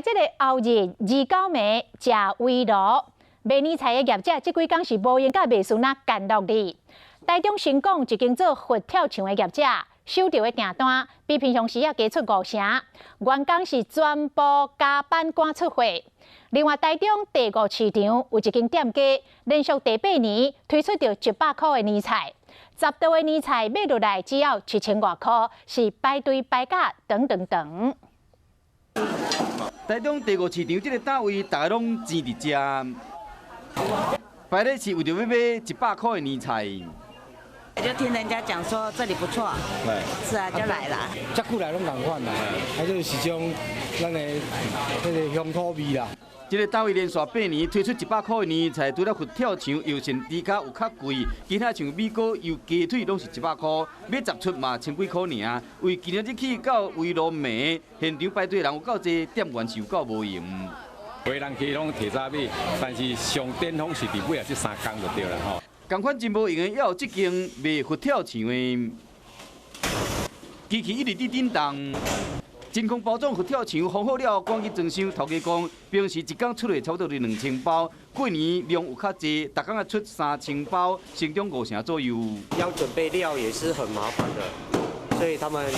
這个後日29暝食圍爐賣年菜的業者，這幾工是無閒佮賣孫仔干落哩。台中神港一間做佛跳牆的業者，收著的訂單比平常時仔加出五成，員工是全部加班趕出貨。另外，台中第五市場有一間店家，連續第八年推出著100箍的年菜，10道的年菜買落來只要7000外箍，是排隊排甲長長長。台中第五市場這个攤位，大家攏擠佇遮，排咧是為著欲買100箍的年菜。就聽人家講說這裡不錯，對，是啊，就來啦。遮久來攏仝款啦，啊，就是種咱的彼个鄉土味啦。這个攤位連續八年推出100箍的年菜，除了佛跳牆、油鱔豬跤有較貴，其他像米糕、油雞腿攏是一百箍，買十出嘛千幾箍爾。為今仔日起到圍爐暝，現場排隊人有夠濟，店員是有夠無閒。有人去攏提早買，但是上巔峰是佇尾仔這三工就對啦吼。仝款真無閒的，猶有這間賣佛跳牆的，機器一直佇振動。真空包裝佛跳牆封好了，趕緊裝箱。頭家講，平時一工出貨差不多2000包，過年量有較濟，逐工愛出3000包，成長五成左右。要準備料也是很麻煩的，所以他們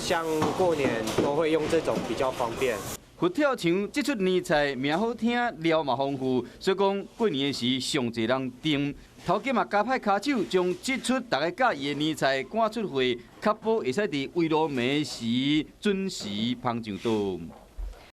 像過年都會用這種比較方便。佛跳牆這出年菜名好聽，料嘛豐富，所以講過年的時上濟人訂。頭家嘛加派跤手，將這出大家佮意的年菜趕出貨，確保會使佇圍爐暝時準時捧上桌。